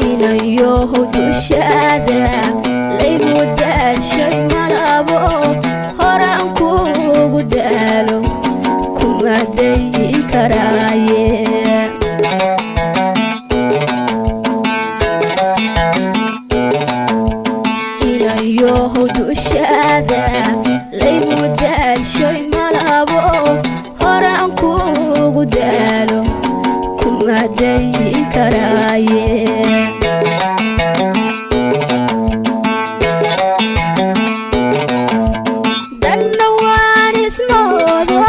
Inayow dushaada laygu daashay malabo, horaan kuugu daalo kuma dayin karaaye. Inayow dushaada laygu daashay malabo, horaan kuugu daalo kuma dayin karaaye. Danna waan ismoodo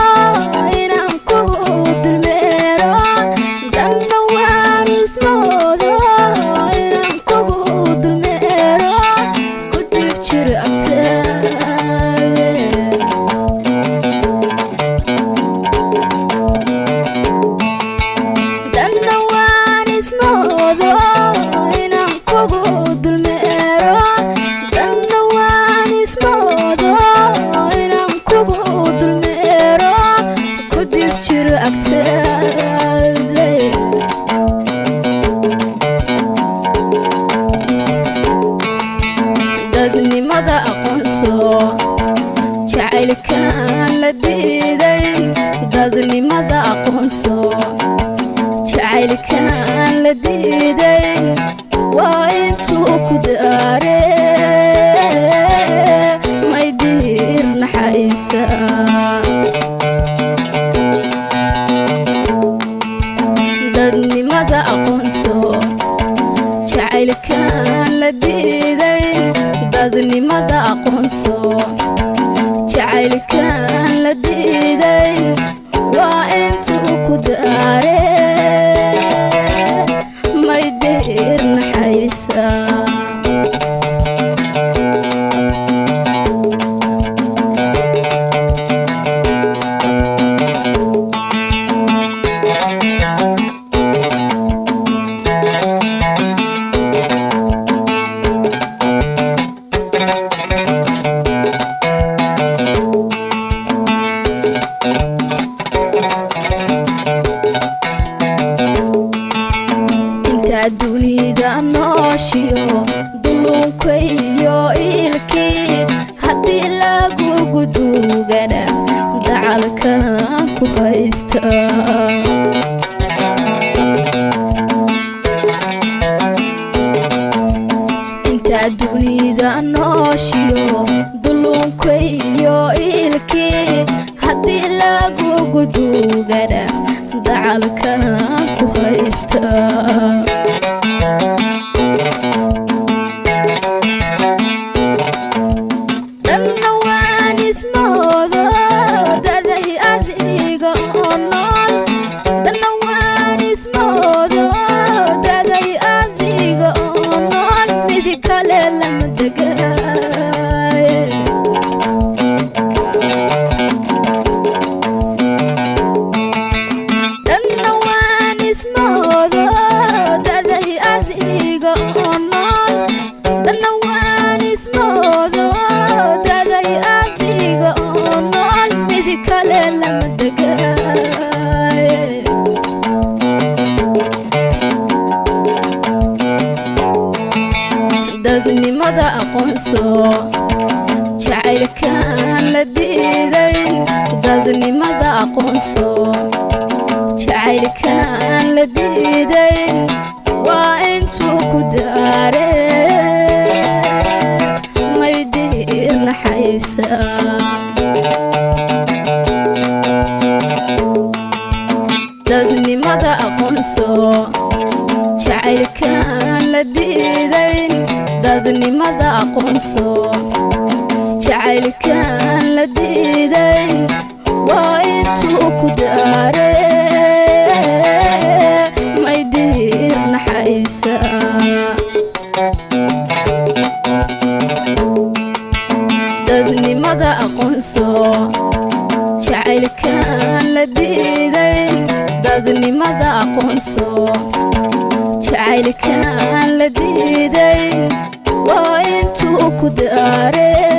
inaan kugu dulmeero, danna waan ismoodo inaan kugu dulmeero, ku dib jiro agtaade. Danna waan ismoodo inaan kugu dulmeero, danna waan ismoodo inaan kugu dulmeero, ku dib jiro agtaade. Dadnimada aqoonso, jacaylkaan la diiday. Dadnimada aqoonso, jacaylkaan la diiday, waa intuu ku daare may diir naxaysa. Dadnimada aqoonso, jacaylkaan la diiday. Dadnimada aqoonso, jacaylkaan la diiday, waa intuu ku daare may diir naxaysa. Inta dunida nooshiyo dulunka iyo ilkii, haddii lagugu duugana dacalkan ku haysta. Inta dunida nooshiyo dulunka iyo ilkii, haddii lagugu duugana dacalkan ku haysta. Danna waan ismoodo daday adiga oo nool, danna waan ismoodo daday adiga oo nool, mid kale lama degaaye. Danna waan ismoodo daday adiga oo nool, danna waan ismoodo daday adiga oo nool, mid kale lama degaaye. Dadnimada aqoonso, jacaylkaan la diiday. Dadnimada aqoonso, jacaylkaan la diiday, waa intuu ku daare may diir naxaysa. Dadnimada aqoonso, jacaylkaan la diiday. Dadnimada aqoonso, jacaylkaan la diiday, waa intuu ku daare may diir naxaysa. Aqoonso jacaylkan la diiday, dadnimada aqoonso. Jacaylkan la diiday waa intuu ku daare.